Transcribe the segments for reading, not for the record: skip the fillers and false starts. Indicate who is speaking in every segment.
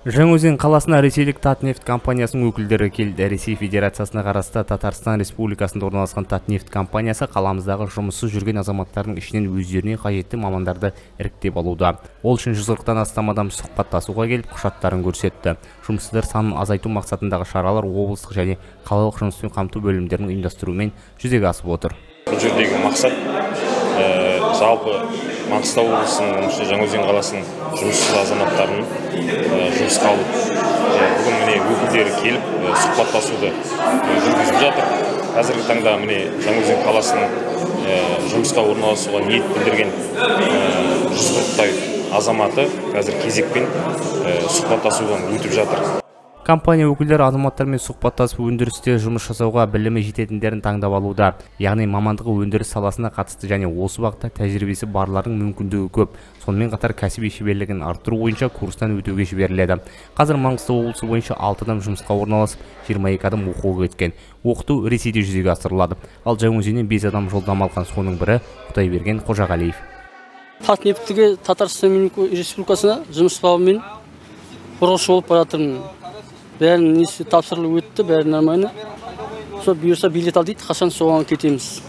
Speaker 1: Жаңаөзен қаласына ресейлік Татнефть компаниясының өкілдері келді. Ресей Федерациясына қарасты Татарстан Республикасында орналасқан Татнефть компаниясы қаламыздағы жұмыссыз жүрген азаматтардың ішінен өздеріне қажетті мамандарды іріктеп алуда. Ол үшін 140-тан астам адам сұхбаттасуға келіп, құжаттарын көрсетті. Жұмыссыздар санын азайту мақсатындағы шаралар облыстық және қалалық жұмыспен қамту бөлімдерінің ұйымдастыруымен жүзеге асып отыр.
Speaker 2: Бұл жердегі мақсат жалпы Маңғыстау облысының, оның ішінде Жаңаөзен қаласының жұмыссыз азаматтарын жұмысқа алу. Бүгін міне өкілдері келіп сұхбаттасуды жүргізіп жатыр. Қазіргі таңда міне Жаңаөзен қаласының жұмысқа орналасуға ниет білдірген 140-тай азаматы қазір кезекпен сұхбаттасудан өтіп жатыр.
Speaker 1: Компания өкілдері азаматтармен сұхбаттасып, өндірісте жұмыс жасауға білімі жететіндерін таңдап алуда. Яғни мамандығы өндіріс саласына қатысты және осы бағытта тәжірибесі барлардың мүмкіндігі көп. Сонымен қатар кәсіби шеберлігін арттыру бойынша курстан өтуге жіберіледі. Қазір Маңғыстау облысы бойынша 6 адам жұмысқа орналасып, 22 адам оқуға кеткен. Оқыту Ресейде жүзеге асырылады. Ал Жаңаөзеннен 5 адам жолдама алған, соның бірі Құдайберген Қожағалиев.
Speaker 3: Татнефтіге Татарстан Республикасына жұмыс бабымен бұрғышы болып баратырмын. Бәрінің несі тапсырылып өтті, бәрі нормально. Сол бұйырса билет ал дейді, қашан соған кетеміз.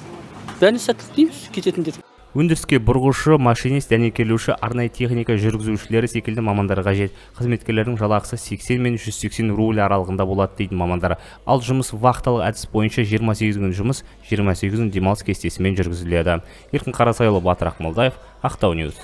Speaker 3: Бәріне сәттілік тілейміз, кететіндер.
Speaker 1: Өндіріске бұрғышы, машинист, дәнекерлеуші, арнайы техника жүргізушілері секілді мамандар қажет. Қызметкерлердің жалақысы 80 мен 180 рубль аралығында болады дейді мамандар. Ал жұмыс вахталық әдіс бойынша 28 күн жұмыс, 28 күн демалыс кестесімен жүргізіледі. Еркін Қарасайұлы, Батыр Ақмолдаев, Ақтау Ньюс.